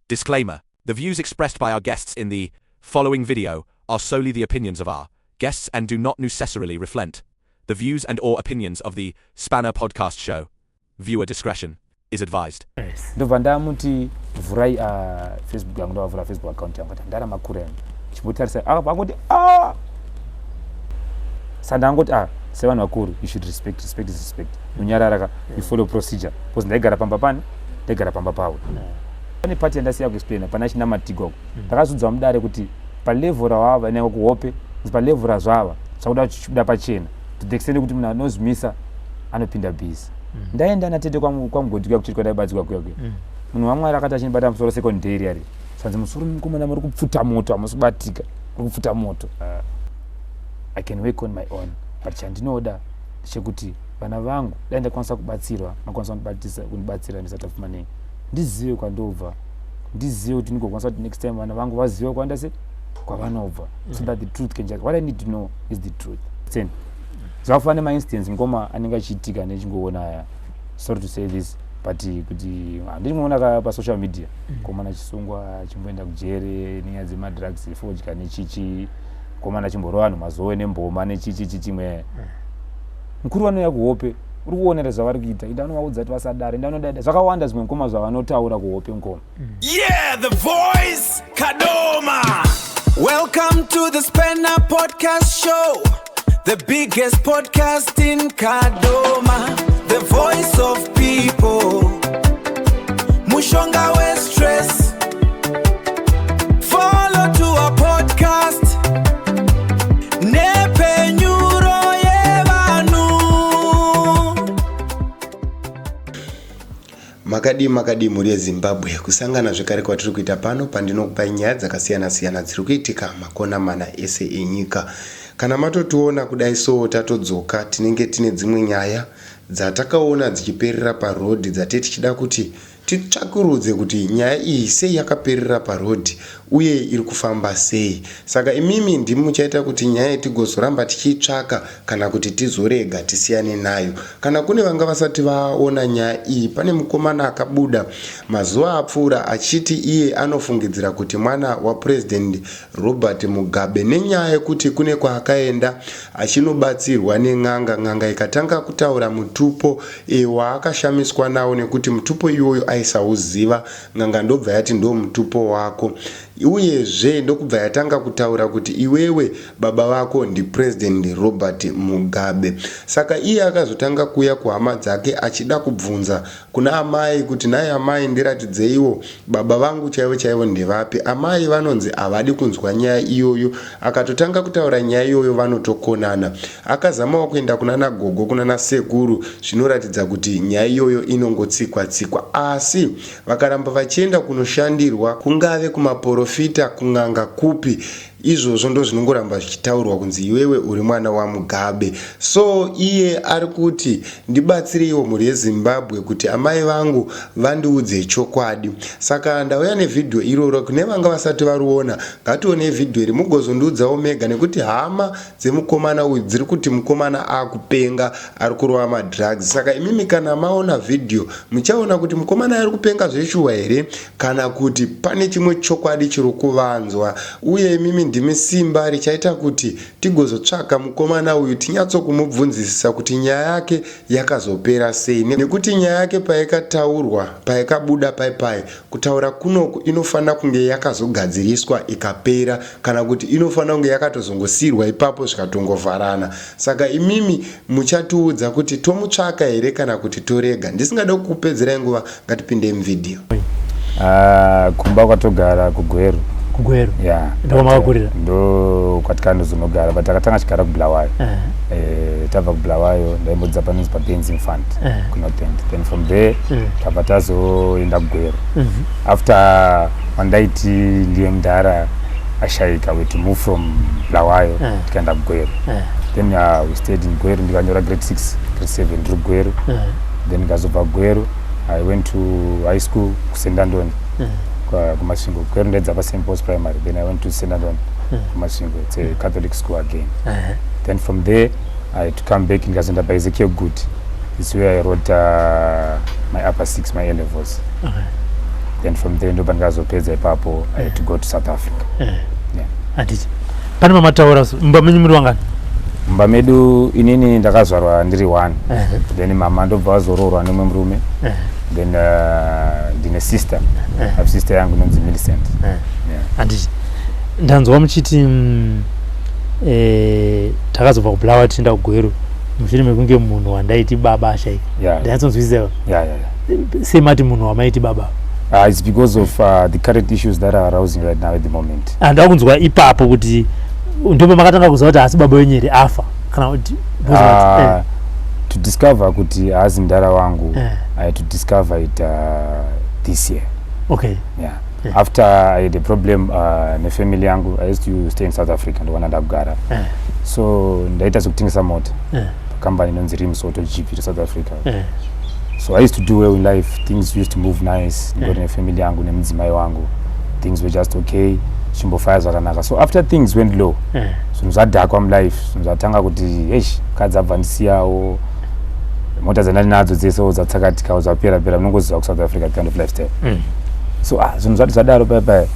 Disclaimer: The views expressed by our guests in the following video are solely the opinions of our guests and do not necessarily reflect the views and or opinions of the Spanner Podcast Show. Viewer discretion is advised. Ndobva ndamuti vhurai Facebook yangu. Ndovavhura Facebook account yangu, ati ndara makura yangu chimbotarisa. Akabva angoti, "A." Saka ndangoti, "A, sevanhu vakuru, you should respect. Respect is respect." Unyarara ka, you follow procedure, because ndaigara pamba pani, ndaigara pamba pavo. Pane part yandasiya kuexplaina pana chinamatigwa. Ndakazviudza mudare kuti palevel rawava nyange kuhope, palevel razvava zvakuda chichibuda pachena to the extent kuti munhu anozvimisa anopinda busy. Ndaenda natete kwaMugodi kuya kuchiri kwandaibatsirwa kuya kuya. Munhu waMwari akati achinibata musoro secondary ari sanzi, "Musoro mukomana muri kupfuta moto, hamusi kubatika, muri kupfuta moto." I can work on my own, but chandinoda ndechekuti vana vangu, dai ndakwanisa kubatsirwa, makwanisa kundibatsira ndisati afuma, ndizive kwandobva, ndizive kuti ndigokwanisa kuti next time vana vangu vazive kwanda se kwavanobva, so that the truth can just, what I need to know is the truth. Then zvakafanana nemaincidents ngoma anenge achiitika nechingoona aya. Sorry to say this, but kuti handichingoona ka pasocial media komana achisungwa, achimboenda kujere nenyaya dzemadrugs, fodya nechichi, komana achimborova vanhu mazowe nemboma nechichi chimwe. Mukuru vanouya kuhope, uri kuonera zvavari kuita. Enda unovaudza kuti vasadaro, enda unodaida zvakawanda zvimwe ngoma zvavanotaura kuhope ngoma. Yeah, the voice, Kadoma. Welcome to the Spanner Podcast Show, the biggest podcast in Kadoma, the voice of people. Mushonga we stress. Follow to our podcast. Nepenyuro yevanhu. Makadii, makadii mhuri yeZimbabwe? Kusangana zvekare kwatiri kuita pano pandinokupai nyaya dzakasiyana-siyana dziri kuitika makona mana ese enyika. Kana matotiona kudai so, tatodzoka, tinenge tine dzimwe nyaya dzatakaona dzichiperera parodhi, dzate tichida kuti titsvakurudze kuti nyaya iyi sei yakaperera parodhi uye iri kufamba sei. Saka imimi ndimi muchaita kuti nyaya iyi tigozoramba tichiitsvaka kana kuti tizorega tisiyane nayo. Kana kune vanga vasati vaona nyaya iyi, pane mukomana akabuda mazuva apfuura achiti iye anofungidzira kuti mwana waPurezidendi Robert Mugabe, nenyaya yekuti kune kwaakaenda achinobatsirwa nen'anga, n'anga ikatanga kutaura mutupo waakashamiswa nawo nekuti mutupo iwoyo aisauziva. N'anga ndobva yati, "Ndo mutupo wako." Uyezve ndokubva yatanga kutaura kuti, "Iwewe baba vako ndiPurezidendi Robert Mugabe." Saka iye akazotanga kuuya kuhama dzake achida kubvunza kuna amai kuti, "Nhai amai, ndiratidzeiwo baba vangu chaivo chaivo ndevapi?" Amai vanonzi havadi kunzwa nyaya iyoyo. Akatotanga kutaura nyaya iyoyo, vanotokonana. Akazamawo kuenda kuna nagogo, kuna nasekuru, zvinoratidza kuti nyaya iyoyo inongotsikwa tsikwa, asi vakaramba vachienda kunoshandirwa, kungave kumaprofita, kun'anga, kupi, izvozvo ndo zvinongoramba zvichitaurwa kunzi, "Iwewe uri mwana waMugabe." So iye ari kuti, "Ndibatsireiwo mhuri yeZimbabwe kuti amai vangu vandiudze chokwadi." Saka ndauya nevhidhiyo iroro. Kune vanga vasati variona, ngationei vhidhiyo iri mugozondiudzawo mega, nekuti hama dzemukomana uyu dziri kuti mukomana akupenga, ari kurova madrugs. Saka imimi kana maona vhidhiyo, muchaona kuti mukomana ari kupenga zveshuwa here kana kuti pane chimwe chokwadi chiri kuvanzwa. Uye imimi ndimi simba richaita kuti tigozotsvaka mukomana uyu, tinyatsokumubvunzisisa kuti nyaya yake yakazopera sei, nekuti nyaya yake paikataurwa, paikabuda paipai kutaura kunoku, inofanira kunge yakazogadziriswa ikapera, kana kuti inofanira kunge yakatozongosiyirwa ipapo zvikatongovharana. Saka imimi muchatiudza kuti tomutsvaka here kana kuti torega. Ndisingade kukupedzerai nguva, ngatipindei muvhidhiyo. Ah, kumba kwatogara kuGweru. KuGweru? Ya. Ndiko makakurira? Ndo kwatikandozonogara, but takatanga chigara kuBulawayo. Tabva kuBulawayo, ndaimbodza panonzi paBenz Infant kuNorth End. Then from there tabva tazoenda kuGweru. After wandaiti ndiye mudhara ashayika, we to move from Bulawayo tikaenda kuGweru. Then we stayed in Gweru, ndikanyora grade 6, grade 7 ndiri Gweru. Then ndikazobva Gweru, I went to high school kuSendandoni, kuMasvingo. Gweru ndaidza paSt Paul's Primary, then I went to Sendandoni kuMasvingo. It's a Catholic school again. Then from there I had to come back, ndikazoenda paEzekiel Good. It's where I wrote my upper six, my A levels. Then from there ndopa ndikazopedza ipapo. I had to go to South Africa. Yeah. Handiti pane mamataura, mumba menyu muri wangani? Mumba medu inini ndakazvarwa ndiri one. Then mama ndobva vazoroorwa nemumwe murume. Then ndine sister, have sister yangu inonzi Millicent. Yeah. Handiti ndanzwa muchiti takazobva kuBulawayo tichienda kuGweru mushure mekunge munhu wandaiti baba ashaika. Ndanyatsonzwisisa. Yeah. Semati munhu wamaiti baba? It's because of the current issues that are arousing right now at the moment. Handava kunzwa ipapo kuti ndipo makatanga kuziva kuti haasi baba wenyu here afa, kana kuti To discover kuti haazi mudhara wangu, I had to discover it this year. Yeah. After I had a problem nefamily yangu, I used to stay in South Africa, ndokwana ndakugara. So ndaita zvekutengesa mota pakambani inonzi Rims Auto GP to South Africa. So I used to do well in life, things used to move nice, ndingori nefamily yangu nemudzimai wangu, things were just okay, chimbofaya zvakanaka. So after things went low, zvinhu zvadhakwa mulife, zvinhu zvatanga kuti eish, mukadzi abva ndisiyawo, mota dzandani nadzo dzesewo dzatsakatikawo, zvapera pera, munongoziva kuSouth Africa kind of lifestyle. So ah, zvinhu zvati zvadaro paya paya,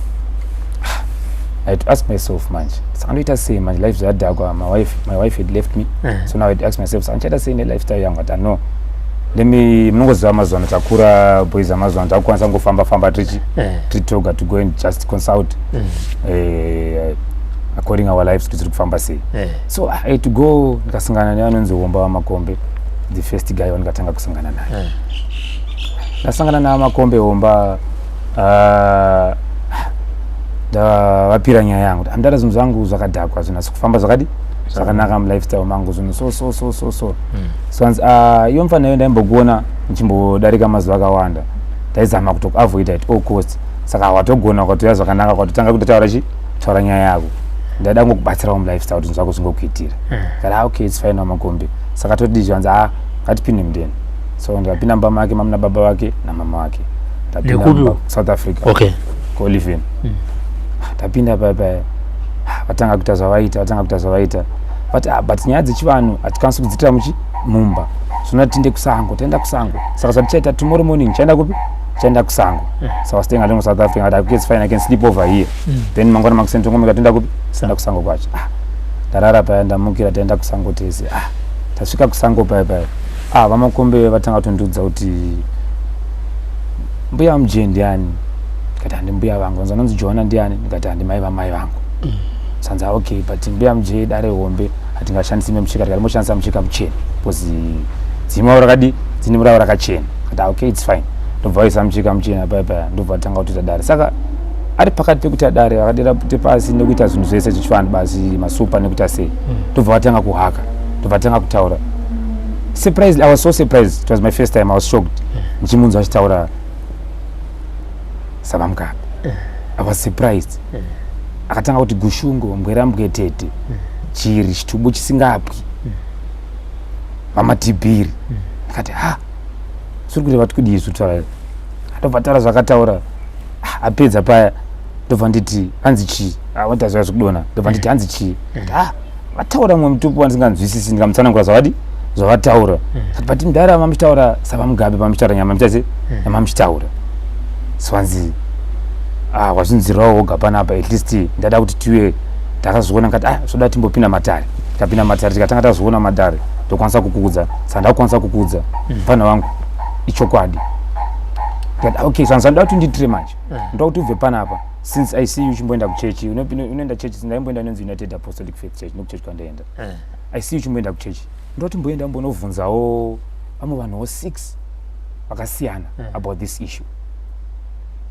I had to ask myself manje, saka ndoita sei manje? Life zvadhakwa, my wife had left me. So now I had to ask myself, saka ndichaita sei nelifestyle yangu? Ati no, lemme, munongoziva mazuva ano takura, boys amazuva ano takukwanisa kungofamba famba tichi tiri toga to go and just consult according our lives kuti tiri kufamba sei. So I had to go, ndikasangana nevanonzi Homba vaMakombe, the first guy wandikatanga kusangana naye. Ndasangana naVaMakombe Homba, ndavapira nyaya yangu kuti andada zvinhu zvangu zvakadhakwa, zvinhu asi kufamba zvakadi zvakanaka mulifestyle mangu, zvinhu so so so so so. So hanzi, "Ah, iwe mufana iwe, ndaimbokuona ndichimbodarika mazuva akawanda, ndaizama kutokuavoid at all cost. Saka watogona ukatoya zvakanaka, ukatotanga kutotaura chi taura nyaya yako, ndaida kungokubatsirawo mulifestyle kuti zvinhu zvako zvingokuitira." Kati, "Ah, okay, it's fine, vaMakombe. Saka todii?" Hanzi, "Ah, ngatipinde mudeni." So ndikapinda mumba make, mamuna baba vake namama vake. Ndapinda Nekupi? South Africa. KuOliven. Tapinda paya paya, vatanga kuita zvavaita, vatanga kuita zvavaita, but, ah, but nyaya dzechivanhu hatikwanisi kudziitira muchi mumba, zvinoda tiende kusango. Taenda kusango. Saka zvatichaita tomorrow morning, chaenda kupi? Chaenda kusango. So I was staying alone South Africa. Ngati, "Okay, it's fine, I can sleep over here." Then mangwana makuseni tongomeka toenda kupi? Toenda kusango kwacho. Ah, ndarara paya, ndamukira, taenda kusango tese. Ah, tasvika kusango paya paya, ah, vaMakombe vatanga kutondiudza kuti mbuya muje ndiani. Ndikati, "Handi mbuya vangu." Vanzi, "Vanonzi Joana ndiani?" Ndikati, "Handi mai vamai vangu." Sanzi, "Ah, okay, but mbuya muje dare hombe, hatingashandisi memucheka." Tikati, "Moshandisa mucheka muchena because dzimao rakadi dzine ravo rakachena." Kati, "Ah, okay, it's fine." Ndobva vaisa mucheka muchena paya paya, ndobva vatanga kutoita dare. Saka ari pakati pekuita dare, vakadera pute pasi nekuita zvinhu zvese zvechivanhu basi, masupa nekuita sei, ndobva vatanga kuhaka, ndobva vatanga kutaura. Surprised, I was so surprised. It was my first time. I was shocked ndichimunzwa achitaura saVaMugabe. I was surprised. Akatanga kuti gushungo, mbwerambwetete, chiri chitubu chisingapwi, vamatibhiri. Akati, "Ha, zviri kureva kuti kudii zviri kutaura?" Atobva taura zvakataura. Ah, apedza paya, ndobva nditi, "Hanzi chii?" Wataziva zvekudonha. Ndobva nditi, "Hanzi chii?" Ati, "Ah, vataura mumwe mutupo wandisinganzwisisi." Ndikamutsanangura zvavadi zvavataura. Ati, "But mudhara, mamuchitaura saVaMugabe, mamuchitaura nyama muchitaise nyama muchitaura." So hanzi, "Ah, wazvinzirawo woga panapa. At least ndada kuti tive ndakazviona." Ngati, "Ah, zvoda timbopinda matare." Tikapinda matare, tikatanga tazviona matare, ndokwanisa kukuudza. Saka ndakukwanisa kukuudza, mufana wangu, ichokwadi. Ndikati, "Ah, okay." So ndoda kuti undiitire manje, ndoda kuti ubve panapa. Since I see you uchimboenda kuchechi, unoenda chechi, ndaimboenda inonzi United Apostolic Faith Church, nokuchechi kwandaenda. I see you uchimboenda kuchechi, ndoda kuti mboenda mbonovhunzawo vamwe vanhuwo six vakasiyana about this issue,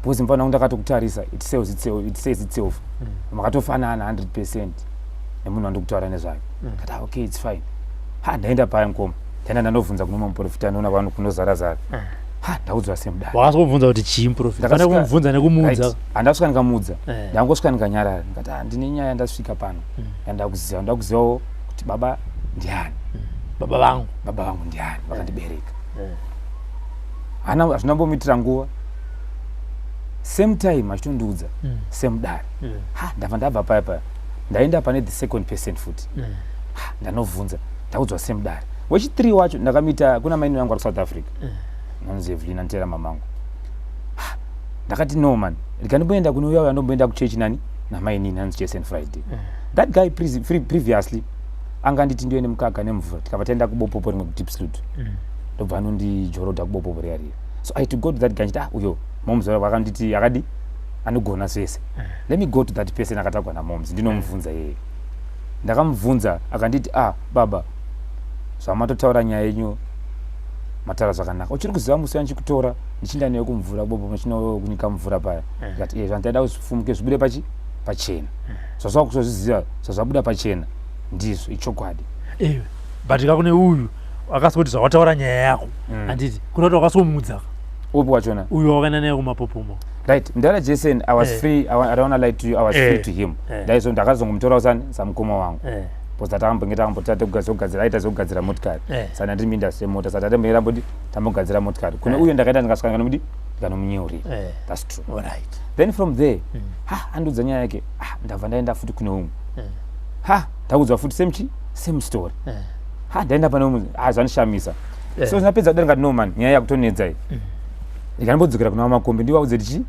because mufana wangu, ndakatokutarisa, it says itself, it says itself. Makatofanana 100% nemunhu wandikutaura nezvake. Kati, "Ah, okay, it's fine." Ha, ndaenda paya mukoma, ndaenda ndandobvunza kuno muprofita, anoona vanhu kunozara zara. Ha, ndaudzwa semudare. Wakazobvunza kuti chii muprofita? Pane kumubvunza nekumuudza. Right. Handasvika ndikamuudza. Ndangosvika ndikanyarara, ndikati, "Ah, ndine nyaya yandasvika pano yandakuziva, ndoda kuzivawo kuti baba ndiani." Baba vangu. Baba vangu ndiani vakandibereka? Hana, hazvina kumbomuitira nguva, same time achitondiudza semudare. Ha, ndabva ndabva paya paya, ndaenda pane the second person futi. Ha, ndanovhunza, ndaudzwa semudare. Wechi3 wacho ndakamuita kuna maini vangu ari South Africa, nonzi Evelina, nditeera mamangu. Ha, Ndakati, "No man, rega ndimboenda kune uya andomboenda kuchechi nani namainini, anzi Jason Friday." That guy previously anga nditi ndiende mukaka nemvura, tikabva taenda kubopopo rimwe kuDiepsloot. Ndobva anondijorodha kubopopo riya riya. So I had to go to that guy nchiti, "Ah, uyo moms vakanditi akadi anogona zvese. Let me go to that person akatagwa namoms, ndinomubvunza iyeye." Ndakamubvunza, akanditi, "Ah, baba, zvamatotaura nyaya yenyu mataura zvakanaka. Uchiri kuziva musi wandichikutora ndichinda newe kumvura bobo, muchinokunyika mvura paya?" Ndikati, "E, zvandaida kuzvifumuke zvibude pachena. Zvazvava kuzozviziva, zvazvabuda pachena, ndizvo, ichokwadi." But kakune uyu akasikuti zvawataura nyaya yako, handiti kuna kuti wakasomudza? Upi wachona? Uyu wakaenda naye kumapopomo. Right, mudara Jason, I was free. I don't wanna lie to you, I was free to him. Ndaizo ndakazongomutorawo sani samukoma wangu because tatambonge takambotazogadzira, aita zvekugadzira motikari. Saka ndandiri muindustry yemota, saka tatambonge tamboti tambogadzira motikari kune uyo. Ndakaenda, ndikasvika, ndikamudi, ndikanomunyeurira. That's true. Then from there, ha, andiudza nyaya yake. Ah, ndabva ndaenda futi kune umwe. Ha, ndakuudzwa futi same chi same story. Ha, ndaenda pane umwe. Ha, zvandishamisa. So ndapedza kudai, ndikati, "No man, nyaya yakutonetsa iyi. Ndikambodzokera kuna vamakombe, ndivaudze tichi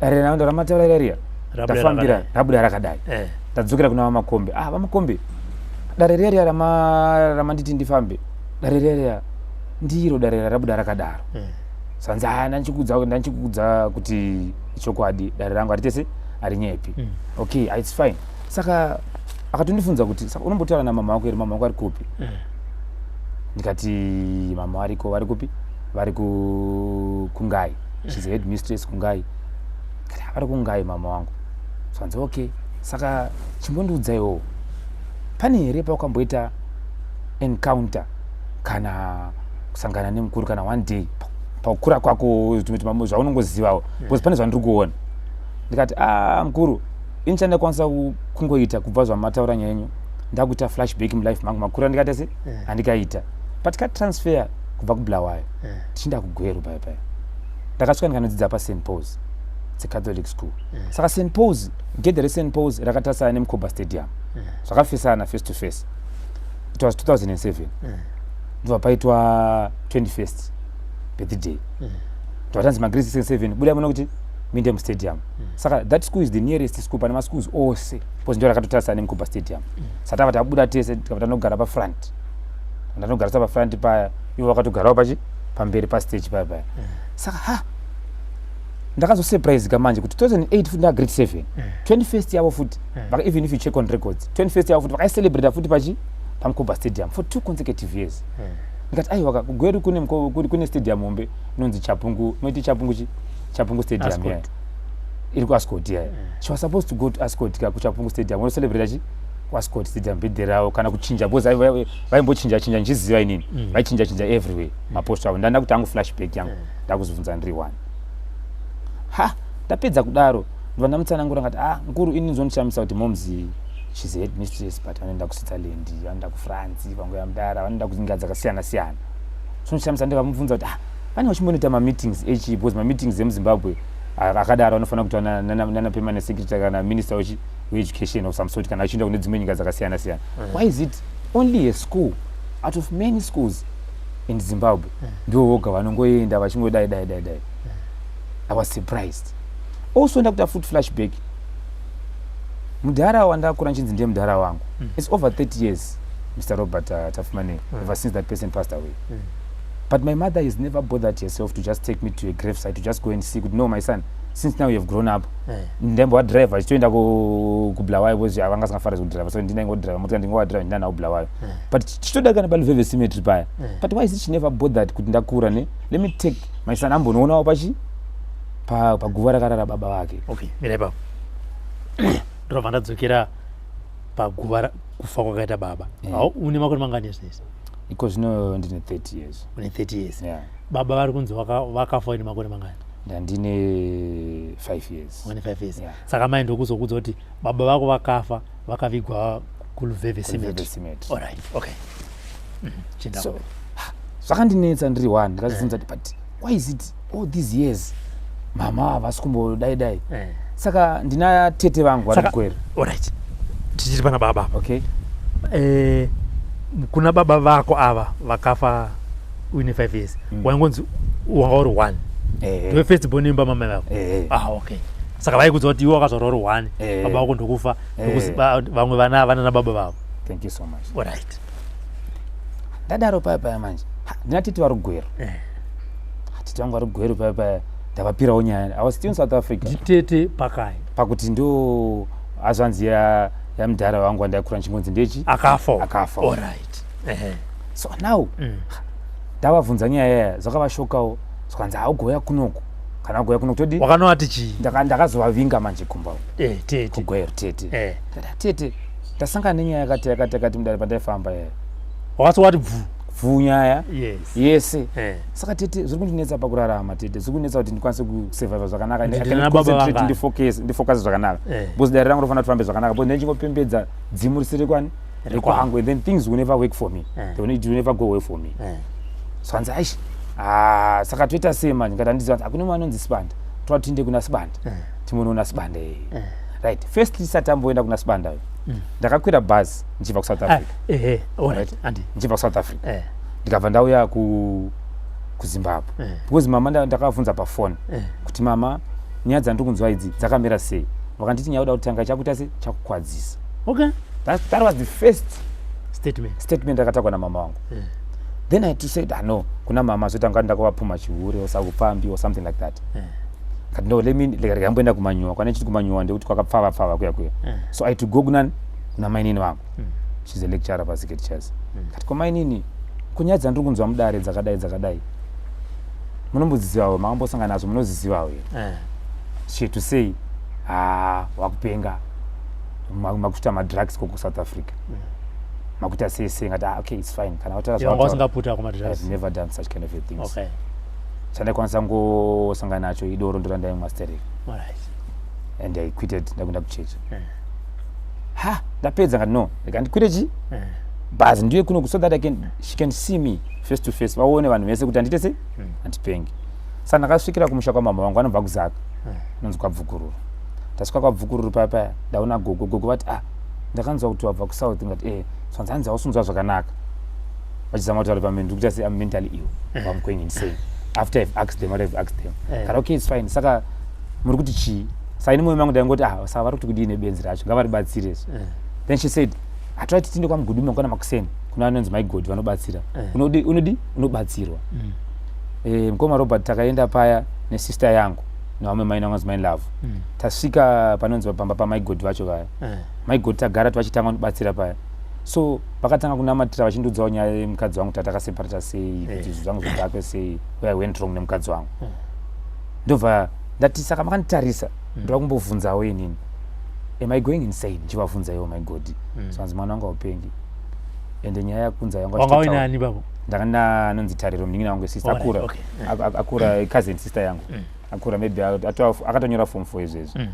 dare ramataura riya Rabuda ndafambira rakadai. Rabuda rakadai." Ndadzokera kuna vamakombe. "Ah, vamakombe, dare riya riya ramanditi ndifambe, dare riya riya ndiro dare rabuda rakadaro." Zvanzi, "Ah, ndanchikuudza kuti ichokwadi, dare rangu haritese, harinyepi." Okay, ah, it's fine. Saka akatondifunza kuti, "Saka unombotaura namama wako here? Mama wako ari kupi?" Ndikati, "Mama variko." "Vari kupi?" "Vari kuNgai. She's a head mistress kuNgai." Kati, "Ah, vari kuNgai mama wangu." Zvanzi, "Okay, saka chimbondiudzaiwo, pane here paukamboita encounter kana kusangana nemukuru kana one day pakukura kwako, tumwe zvaunongozivawo? Because pane zvandiri kuona." Ndikati, "A, mukuru, ini chandakwanisa kungoita kubva zvamataura nyaya yenyu, ndakuita flashback mulife mangu makura, ndikaita se handikaita patikatransfer kubva kuBulawayo tichienda kuGweru paya paya, ndakasvika ndikanodzidza paSt Pauls. It's a Catholic school. Saka St Pauls, gedhe reSt Pauls rakatarisana neMkoba Stadium, zvakafesana face to face. It was 2007, ndobva paitwa 21st birthday, ndobva tanzi magrade 67 budai muno kuti muinde mustadium. Saka that school is the nearest school pane maschools ose because ndo rakatotarisana neMkoba Stadium. Saka tava tabuda tese, tikabva tanogara pafront. Ndanogarisa pafront paya, ivo vakatogarawo pachi pamberi pastage paya paya. Saka ha, ndakazosurprisika manje kuti 2008 futi ndagrade 7, 21st yavo futi even if you check on records, 21st yavo futi vakaicelebrata futi pachi paMkoba Stadium for 2 consecutive years. Ndikati, "Aiwa, kuGweru kune stadium hombe inonzi Chapungu, inoiti Chapungu chi Chapungu Stadium." Ascot. Yeah, iri kuAscot. Yeah, she was supposed to go to Ascot ka, kuChapungu Stadium, vonocelebrata chi kuAscot Stadium birthday ravo, kana kuchinja, because vaimbochinja chinja, ndichiziva inini vaichinja chinja everywhere maposto avo. Ndanda kuti angu flashback yangu, ndakuzibvunza ndiri one. Ha, ndapedza kudaro, ndobva ndamutsanangura, ngati, "Ah, nkuru, ini nzondishamisa kuti moms, she's a head mistress, but vanoenda kuSwitzerland, vanoenda kuFrance panguva yamudara, vanoenda kunyika dzakasiyana siyana. Zvondishamisa." Ndikamubvunza kuti, "Ah, pane vachimbonoita mameetings echi? Because mameetings emuZimbabwe akadaro anofanira kuitwa nana permanent secretary kana minister weeducation of some sort, kana achienda kune dzimwe nyika dzakasiyana siyana. Why is it only a school out of many schools in Zimbabwe ndivo voga vanongoenda vachingodai dai dai dai?" I was surprised also. Ndakuita futi flashback, mudhara wandakura nchinzi ndiye mudhara wangu, it's over 30 years, Mr Robert Tafumane, ever since that person passed away. But my mother has never bothered herself to just take me to a gravesite to just go and see kuti, "No, my son, since now you have grown up." Ndaimbowadrive achitoenda kuBulawayo because vanga asingafari kudrive, so ndinaingodrive motika, ndingowadrive ndina nawo Bulawayo, but tichitoda kana paLuveve Cemetery paya. But why is it she never bothered kuti ndakura ne, let me take my son ambonoonawo pachi paguva rakarara baba vake? Okay, mira ipapo. Ndobva ndadzokera paguva kufa kwakaita baba. Hau, une makore mangani ezvinezvi? Iko zvino ndine 30 years. Une 30 years? Yeah. Baba vari kunzi vakafa uine makore mangani? Ndandine 5 years. Une 5 years? Yeah. Saka mai ndokuzokudza kuti baba vako vakafa, vakavigwa kuLuveve Cemetery. Cemetery. Cemetery. Alright, okay. Chienda. So zvakandinetsa ndiri one. Ndikazvibvunza kuti, but why is it all these years mama havasi kumbodai dai? Saka ndina tete vangu vari kuGweru. Alright, tichiri pana baba. Okay. Kuna baba vako ava vakafa uine 5 years, waingonzi wanga uri one? Ndiwe first born imba mamai vako? Eh. Ah, okay. Saka vaikudza kuti iwe wakazvarwa uri one, baba vako ndokufa, vamwe vana havana nababa vavo. Thank you so much. Alright. Ndadaro paya paya manje, ndina tete vari Gweru. Tete vangu vari Gweru paya paya, ndavapirawo nyaya. I was still in South Africa. Nditete pakai? Pakuti ndo hazvanzi yamudhara wangu wandaikura ndichingonzi ndechi Akafa. Akafa. Alright. Ehe. So now ndavabvunza nyaya yaya, zvakavashokawo, zvikanzi haugouya kunoku. Kana agouya kunoku todi Wakanovati chii? Ndakazovavinga manje kumba. Tete. KuGweru, tete. Ndati, "Tete, ndasangana nenyaya yakati yakati yakati mudare pandaifamba yaya." Wakasowati bvu. Bvu nyaya yese. Saka tete, zviri kundinetsa pakurarama, tete, zviri kundinetsa kuti ndikwanise kusurviva zvakanaka. Kuti I ndina cannot baba concentrate, vangani. ndifocus zvakanaka because dare rangu rofanira kufambe zvakanaka, because ndinchingopembedza dzimu risiri kwani? Rekwangu, and then things will never work for me. It will never go well for me. So hanzi, "Aish, ah, saka toita sei manje?" Ngati handiziva. Hakuna mumwe anonzi Sibanda, toda tiinde kuna Sibanda, timonoona Sibanda. Right, first tisati tamboenda kuna Sibanda, ndakakwira bhazi ndichibva kuSouth Ah, Africa. Ehe, alright. Right. Andi. Ndichibva kuSouth Africa, ndikabva ndauya kuZimbabwe because mama ndakavabvunza pafoni kuti, "Mama, nyaya dzandiri kunzwa idzi dzakamira sei?" Vakanditi, "Nyaya uda kutanga chakuita se chakukwadzisa." That was the first Statement. Statement akataurwa namama wangu. Then I had to say, "Ah, no," kuna mama, zotanga ndakavapuma chihure osakupfambi or something like that. Kati, "No, let me rekamboenda kumanyuwa." Kwane chiti kumanyuwa ndekuti kwakapfava pfava kuya kuya. So I had to go kunani? Kuna mainini vangu. She's a lecturer paSecret Church. Kati, "Komainini, kunyaya dzandiri kunzwa mudare dzakadai dzakadai, munombodzizivawo? Makambosangana nazo, munozizivawo here?" She had to say, "Ha, wakupenga, makuita madrugs koko South Africa, makuita sei sei." Ngati, "Ah, okay, it's fine, kana wataura Iwe wanga zvawataura." usingaputa kumadrugs? I've never done such kind of a things. Chandaikwanisa ngosangana nacho idoro, ndorandaimwa sterek. And I quitted, ndakuenda kuchechi. Ha, ndapedza ngati, "No, rega ndikwire chi bhazi ndiye kuno so that she can see me face to face, vaone vanhu vese kuti handite sei, handipengi." Saka ndakasvikira kumusha kwamama vangu, vanobva kuZaka, anonzi kwaBvukururu. Ndasvika kwaBvukururu paya paya, ndaona gogo. Gogo vati, "Ah, ndakanzwa kuti wabva kuSouth." Ngati, "Eh." Zvanzi, "Hanzi hausunzwa zvakanaka." Vachizama kutaura pamene ndikuita se am mentally ill, I'm going insane after I've asked them what I've asked them. Kati, "Okay, it's fine. Saka muri kuti chii?" Saka ini mwoyo mangu ndaingoti, "Ah, saka vari kuti kudii nebenzi racho? Ngavaribatsire." Then she said, "Hatovati tiinde kwaMuguduma kwana makuseni, kuna anonzi Maigod, vanobatsira." Unodi unodi unobatsirwa. Mukoma Robert, takaenda paya nesister yangu nevamwe maina vanonzi Mai Love. Tasvika panonzi pamba paMaigod vacho vaya, Maigod tagara, vachitanga kundibatsira paya. So vakatanga kunamatira, vachindudzawo nyaya yemukadzi wangu, tatakaseparata sei, kuti zvinhu zvangu zvidhakwe sei, where I went wrong nemukadzi wangu. Ndobva ndati, "Saka makanditarisa, ndoda kumbobvunzawo inini, am I going insane?" Ndichivabvunza iwo Maigod. So hanzi, "Mwana wangu, haupengi, ende nyaya yakunza yangu." Wanga uinani babo? Ndakanda anonzi Tariro, munin'ina wangu, sister. Akura. Akura, cousin sister yangu, akura, maybe akatonyora form 4 izvezvi.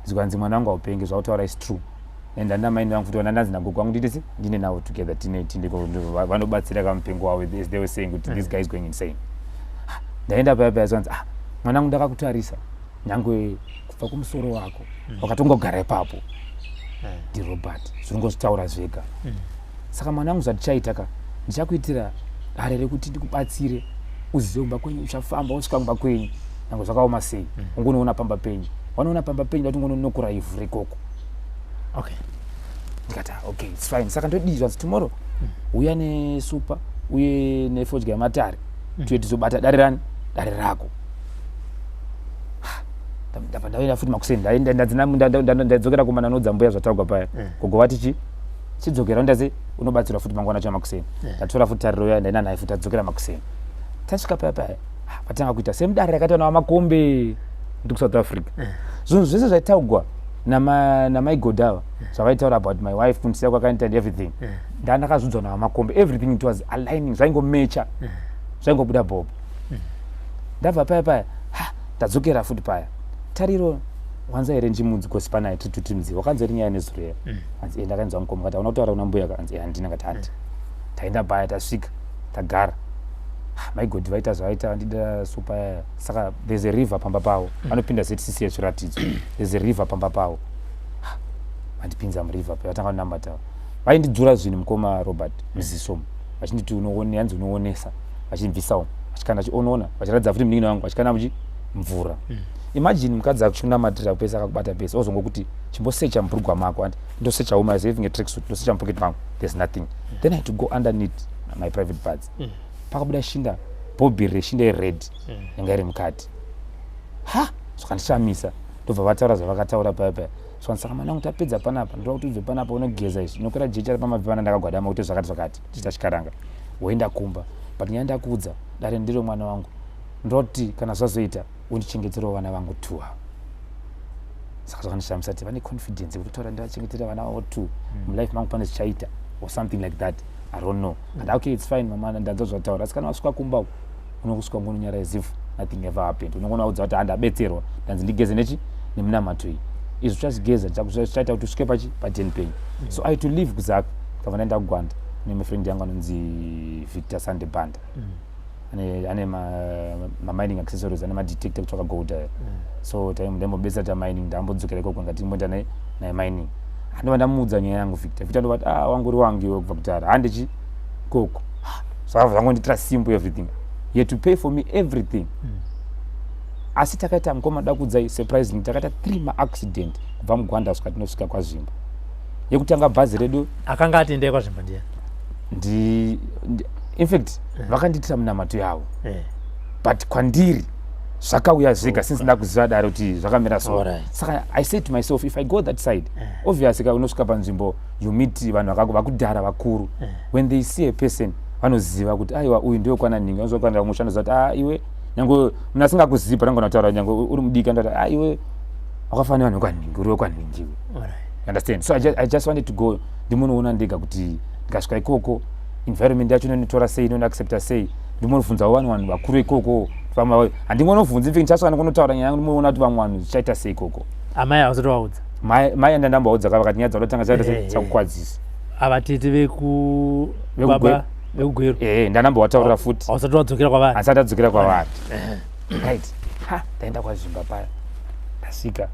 Zvikanzi, "Mwana wangu, haupengi, zvautaura is true." And andina maini vangu futi, vandanzi nagogo wangu nditese ndine navo together, tine vanobatsira kamupengo wavo, as they were saying kuti this guy is going insane. Ah, ndaenda paya paya, zvanzi, "Ah, mwanangu, ndakakutarisa nyangwe kubva kumusoro wako wakatongogara ipapo ndiRobert, zvinongozvitaura zvega. Saka mwanangu, zvatichaita ka, ndichakuitira dare rekuti ndikubatsire uzive kumba kwenyu. Uchafamba usvika kumba kwenyu, nyange zvakaoma sei, ungonoona pamba penyu. Wanoona pamba penyu, ndati ungononokura ivhu rekoko." Ndikati, "Ah, okay, it's fine. Saka ndodii?" Zvanzi, "Tomorrow uya nesupa uye nefodya yematare, tuye tizobata dare rani, dare rako." Ndabva ndaenda futi makuseni. Ndadzokera kumananodza mbuya zvataurwa paya. Gogo vati, chi chidzokera undaze unobatsirwa futi mangwana cho makuseni. Ndatora futi Tariro ya, ndaenda naye futi. Tadzokera makuseni, tasvika paya paya, ah, vatanga kuita semudare rakaitwa navamakombe ndi kuSouth Africa. Zvinhu zvese zvaitaugwa namaigodha ava, zvavaitaura about my wife, kundisiya kwakaita and everything, ndandakazvidzwa navamakombe. Everything, it was aligning, zvaingomecha, zvaingobuda bhobo. Ndabva paya paya, ha, ndadzokera futi paya. "Tariro, wanza here njimudzi kosi panai tiri tutimzi? Wakanzwa here nyaya nezuro here?" Hanzi, "Ndakanzwa, mukoma." Kati, "Hauna kutaura kuna mbuya?" Hanzi, "Handina." Kati, "Handi." Taenda paya, tasvika, tagara. Ah, Maigodi vaita zvavaita, vandidira supa yaya. Saka there's a river pamba pavo, vanopinda ZCC yezviratidzo. There's a river pamba pavo. Ah, vandipinza muriver paya, vatanga kunamata, vaindidzura zvinhu, mukoma Robert, muziso umu, vachinditi, "Unoone," hanzi, "unoonesa," vachindibvisa umu, Vachikanda chionoona, vachiratidza futi munin'ina wangu vachikanda muchi mvura. Imagine mukadzi achikunamatira pese, akakubata pese, ozongokuti chimbosecha mubhurugwa mako. And ndosecha home, I was having a tracksuit, ndosecha mupocket mangu, there's nothing. Then I had to go underneath my private parts. Pakabuda shinda, bhobhiri reshinda yered yanga iri mukati. Ha, zvakandishamisa. Ndobva vataura zvavakataura paya paya. Saka saka mwana wangu, tapedza panapa, ndoda kuti ubve panapa unogeza izvi, unokwira jecha repamabvi pana ndakagwadama kuti zvakati zvakati, tichiita chikaranga, woenda kumba. But nyaya ndakuudza, dare ndiro mwana wangu, ndoti kana zvazoita undichengeterewo vana vangu two ava. Saka zvakandishamisa kuti vane confidence yekuti taura ndivachengetera vana vavo two. Mulife mangu pane zvichaita or something like that, I don't know. And okay, it's fine mama, ndanzwa zvataura. Asi kana wasvika kumba uku, unokusvika ngononyara as if nothing ever happened. Unongona udza kuti handabetserwa, ndanzi ndigeze nechi nemunamato iyi. Izvi uchazvigeza, zvichaita kuti usvike pachi paten penyu. So I had to leave kuZaka, ndabva ndaenda kuGwanda nefriend yangu anonzi Victor Sande Banda. Ane mamining accessories, ane madetector kutsvaka gold aya. So ndaimbobetsera ta mining, ndambodzokera ikoko, ngati ndimboenda naye mining. Ndobva ndamuudza nyaya yangu Victor. Victor ndobva ati, "Ah, wangu uri wangu iwe kubva kudhara, handichi koko." Zvakabva zvangonditira simple everything. He had to pay for me everything. Asi takaita, mukoma, da kuudzai surprising, takaita three maaccident kubva muGwanda kusvika tinosvika kwaZvimba. Yekutanga, bhazi redu Akanga atendei kwaZvimba ndiani? In fact vakandiitira munamato yavo. But kwandiri zvakauya zvega since ndakuziva dare kuti zvakamira so. Saka I said to myself, if I go that side, obviously ka unosvika panzvimbo, you meet vanhu vakudhara vakuru. When they see a person, vanoziva kuti aiwa, uyu ndiwe kwana nhingi. Vanozokwanira kumusha, anoziva kuti ah, iwe, nyange munhu asingakuzivi, panangona kutaura, nyange uri mudiki, anoti, "Ah, iwe wakafanira vanhu vekwanhingi, uri wekwanhingi iwe." You understand? So I just wanted to go ndimunoona ndega kuti ndikasvika ikoko, environment yacho inonditora sei, inondiaccepta sei. Ndimonobvunzawo vanhu vakuru ikoko. Vamwe handingonobvunzi, infact ndichasvika ndikonotaura nyaya yangu, ndimoona kuti vamwe vanhu zvichaita sei ikoko. Amai havasati vaudza? Mai anda ndambovaudza ka, vakati nyaya dzaunotanga chaita sei, chakukwadzisa. Ava tete veku baba vekuGweru? Ehe, ndandambovataurira futi. Hausati wadzokera kwavari? Handisati adzokera kwavari, right. Ha, ndaenda kwaZvimba paya, ndasvika,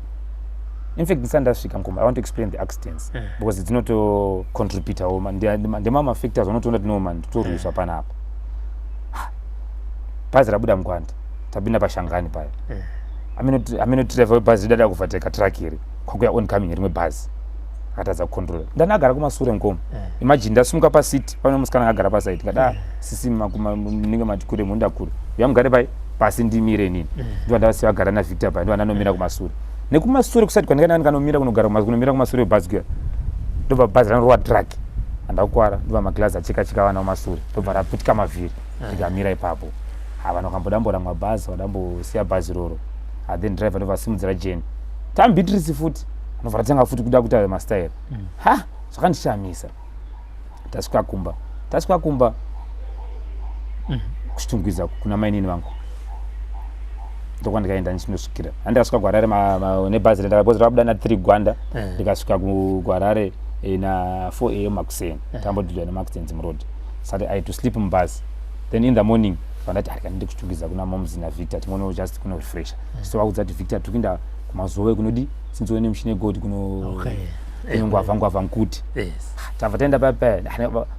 in fact ndisati ndasvika, mukoma, I want to explain the accidents because dzinotocontributawo, ndemamwe mafactors unotoona kuti no man, totorwiswa panapa. Ha, bhazi rabuda muGwanda, tapinda paShangani paya, amenotirevha webhazi ridada kuvhateka truck iri, kwakuya oncoming rimwe bhazi, akatadza kucontrola. Ndanagara kumasure, mukoma. Imagine ndasimuka paseat, pane musikana akagara paside. Ngada sisi, munenge mati kure, munda kure, uya mugare pai pasi, ndimire inini. Ndiva ndavasiya vagara naVictor pai, ndiva ndanomira kumasure. Nekumasure kusati kwandikaenda, ndikanomira kunogara kunomira kumasure webhazi kuya, ndobva bhazi ranorova truck, handakukwara, ndobva maglazi acheka cheka vana kumasure, ndobva raputika mavhiri. Ndikamira ipapo. Ha, vanhu vakambodamboramwa bhazi, vadambosiya bhazi roro. Ha, then driver ndobva asimudzira jeni tambitirisi futi, ndobva ratanga futi kuda kuita mastaira. Ha, zvakandishamisa. Tasvika kumba, tasvika kumba kuChitungwiza kuna mainini vangu, ndokwandikaenda ndichinosvikira. Handikasvika kuHarare nebhazi because rakabuda na3 Gwanda. Ndikasvika kuHarare na4 am makuseni. Tambodhilwa nemaaccidents muroad, sati I had to sleep mubhazi. Then in the morning vandati arika ndinde kuChitungwiza kuna moms naVictor, tingono just kunorefresha. So vaudza kuti Victor, tiri kuenda kuMazowe kunodi since une mushini wegold, kuno kunongwavha ngwavha nkuti. Tabva taenda paya,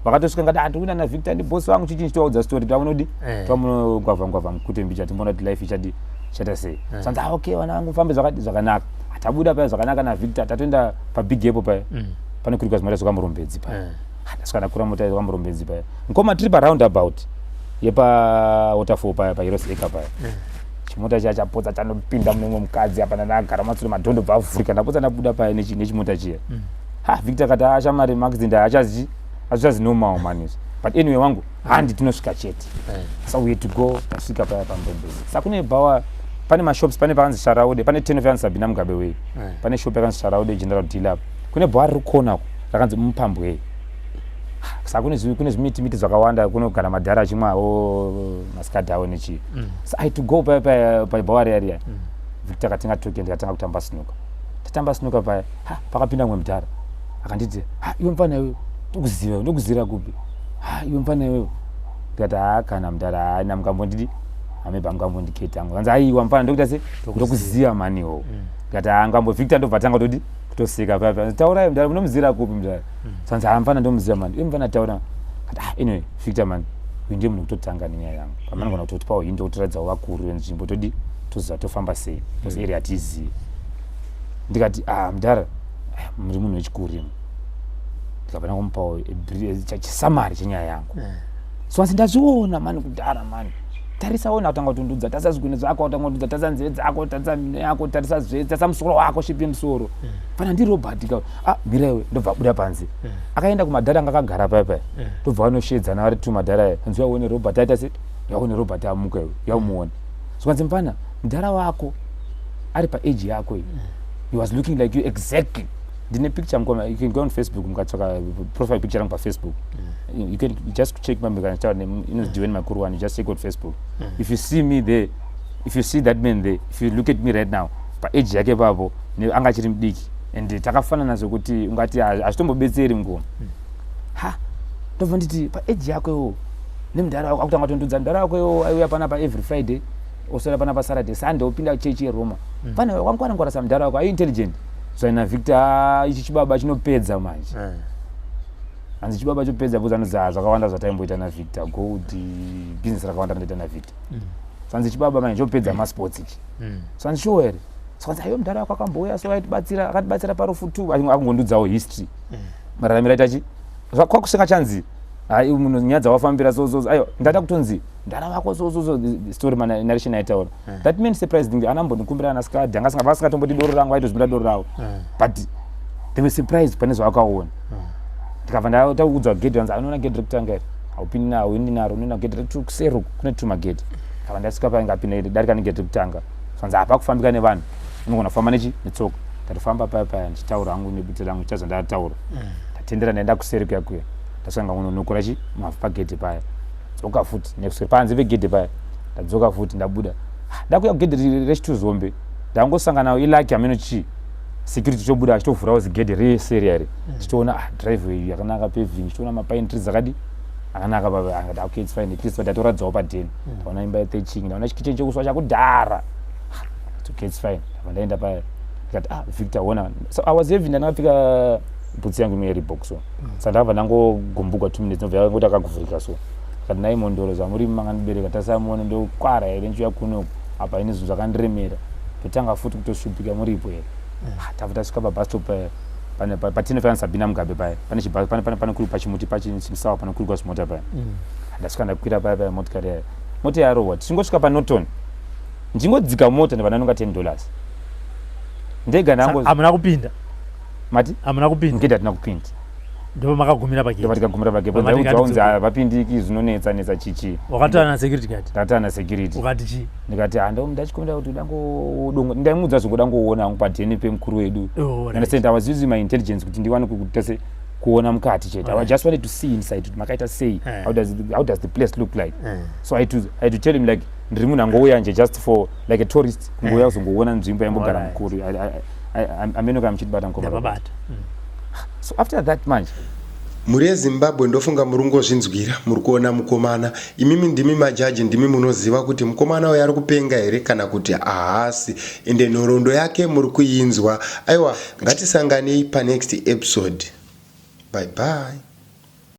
vakatosvika, ngati handiri kuenda naVictor, ndibosi vangu chichi, ndichitovaudza story tamunodi tamunongwavha ngwavha mukute mbicha, timboona kuti life ichadi chaita sei. Sanzi, "Ah, okay vana vangu, mufambe zvakanaka." Tabuda paya zvakanaka naVictor, tatoenda pabig apple paya, pane kurikwa zvimota zvakamurombedzi paya. Ndasvika ndakura mota zvakamurombedzi paya, mukoma, tiri paroundabout yepawaterfall paya, paHeroes Acre paya. Chimota chiya chapotsa chanopinda mune mumwe mukadzi apa, ndandagara matsuro, madhondo bva avhurika, ndapotsa ndabuda paya nechimota chiya. Ha, Victor akati, "Ah, shamari, maaccident haachazi hazvichazi normal man izvi." But anyway wangu, handi tinosvika chete. So we had to go. Tasvika paya paMurombedzi, sa kune bhawa, pane mashops, pane pakanzi Sharaude, pane turn off yakanzi Sabina Mugabe Way. Pane shop yakanzi Sharaude General Dealer. Kune bhawa riri kona uko rakanzi Mupambwei. Saka kune zvimiti miti zvakawanda, kunogara madhara achimwawo masikati awo nechii. So I had to go paya paya pabhawa riya riya. Victor akatenga token, ndikatanga kutamba snooker. Tatamba snooker paya, ha, pakapinda mumwe mudhara akanditi, "Ha, iwe mufana iwe, ndokuziva, ndokuzira kupi? Ha, iwe mufana iwewe." Ndikati, "Ha, kana mudhara, haina mukambondidi, amebva mukambondiketa angu." Kanzi, "Aiwa mufana, ndokuita se ndokuziva mani iwowo." Ndikati, "Ha, ngambo Victor." Ndobva tanga todi kutoseka paya paya. "Taurai mudhara, munomuzira kupi mudhara?" Sanzi, "Ha, mufana, ndomuziva mani iwe mufana, taura." Kati, "Ah, anyway Victor man." Uyu ndiye munhu kutotanga nenyaya yangu pamanogona kutotipawo hint otiratidzawo vakuru venzvimbo, todi toziva tofamba sei, because area hatiizivi. Ndikati, "Ah, mudhara, ah, muri munhu wechikuru imi." Ndikabva ndangomupawo chisummary chenyaya yangu. So asi ndazviona mani kudhara mani, tarisa ona, kutanga kutondudza, tarisa zvigunwe zvako, kutanga kutondudza, tarisa nzeve dzako, tarisa mino yako, tarisa zve, tarisa musoro wako, shape yemusoro. Fana ndiRobert ka. Ah, mira iwe. Ndobva abuda panze, akaenda kumadhara anga akagara paya paya. Ndobva vanoshedzana vari tu madhara aya, anzi, "Yaone Robert aita se, yaone Robert amuka iwe, yaumuona." Zvikanzi, "Mfana, mudhara wako ari paage yako iyi, he was looking like you exactly." Ndine picture, mukoma. You can go on Facebook, mukatsvaka profile picture rangu paFacebook. You can just check mamikanataura inonzi Diwen Makuruwani. You just check on Facebook. If you see me there, if you see that man there, if you look at me right now, paage yake papo, anga achiri mudiki and takafanana zvekuti ungati hazvitombobetseri, mukoma. Ha, ndobva nditi paage yako iwo nemudhara wako, akutanga kutondudza mudhara wako iwo aiuya panapa every Friday, oswera panapa Saturday, Sunday opinda chechi yeRoma. Pane wangwarangwara samudhara wako, ai intelligent zvaina Victor. Ah, ichi chibaba chinopedza manje. Hanzi chibaba chopedza because anonzi, "Ah, zvakawanda zvataimboita naVictor, gold business rakawanda randoita naVictor." So hanzi chibaba manje chopedza masports ichi. So hanzi, "Sure here?" So hanzi, "Aiwe, mudhara wako akambouya, so aitibatsira, akatibatsira parufu tu." Akungondudzawo history, mararamiro aita chi kwakusenga chanzi, "Hai munhu, nyaya dzawafambira so so so." Aiwa, ndada kutonzi mudhara wako so so so, the story mana narration aitaura. That man surprised me, anambondikumbira ana skadi anga vasingatomboti doro rangu, aitozvimira doro ravo, but they were surprised pane zvavakaona. Ndikabva ndaudzwa gedhi, vanzi, "Anoona gedhi rekutanga iri haupindi naro, uindi naro, unoenda gedhi rekuseri uku, kune tumagedhi." Kabva ndasvika pai, ngapinda darika negedhi rekutanga. Zvanzi hapa kufambika nevanhu, unogona kufamba nechi netsoka. Ndatofamba paya paya ndichitaura hangu nebute rangu, ndichita zvandataura. Ndatendera, ndaenda kuseri kuya kuya, ndasvika ngangononokora chi mavhu pagedhi paya, dzoka futi nekuseri panze pegedhi paya, ndadzoka futi, ndabuda. Ah, ndakuya kugedhi rechituzombe, ndangosangana ilucky, hameno chii, security chobuda achitovhurawo zigedhi reseri yari. Tichitoona, ah, driveway yakanaka, paving, tichitoona mapine trees akadi akanaka baba. Angati, "Okay, it's fine, at least ndatoradzawo padheni." Ndaona imba yethatching, ndaona chikitchen chekuswa chakudhara. Ah, it's okay, it's fine. Ndabva ndaenda paya, ndikati, "Ah, Victor, ona." So I was heavy, ndandakapfeka bhutsi yangu imwe yeReebok, so saka ndakabva ndangogumbuka 2 minutes, ndobva yangoti akakuvhurika. So akati, "Nai mondoro zvamuri mangandibereka, tasamuone ndokwara here ndichiuya kunoku apa ine zvinhu zvakandiremera, totanga futi kutoshupika muripo here?" Ah, tabva tasvika pabus stop paya patinofanira Sabina Mugabe paya, pane pane pachimuti pachimusawa panokwirwa zvimota paya. Ndasvika, ndakwira paya paya motikari yaya, mota yarohwa. Tichingosvika paNorton, ndichingodzika mota, ndabva ndanonga $10 ndega ndango. Hamuna kupinda? Mati? Hamuna kupinda? Ngedhi hatina kupinda. Ndipo makagumira pagate? Ndobva tikagumira pagate. Pamati ndaudzwa unzi ngatidzoke. Vapindiki, zvinonetsa netsa chichi. Wakataura nasecurity guard? Ndakataura nasecurity. Ukati chii? Ndikati, "Hando ndachikumbira kuti udango," ndaimudza zvokuda ngoona hangu padheni pemukuru wedu. Oh, right. Understand, I was using my intelligence kuti ndiwane kuita se kuona mukati chete. I just wanted to see inside kuti makaita sei. How does the place look like? So I had to tell him like ndiri munhu angouya nje just for like a tourist, kungouya kuzongoona nzvimbo yaimbogara mukuru. Ameno kana muchitibata, mukoma Robert. Ndapabata. So after that manje, Mhuri yeZimbabwe, ndofunga muri ngozvinzwira, muri kuona mukomana. Imimi ndimi majaji, ndimi munoziva kuti mukomana uyu ari kupenga here kana kuti haasi. Ende nhoroondo yake muri kuinzwa. Aiwa, ngatisanganei panext episode. Bye bye.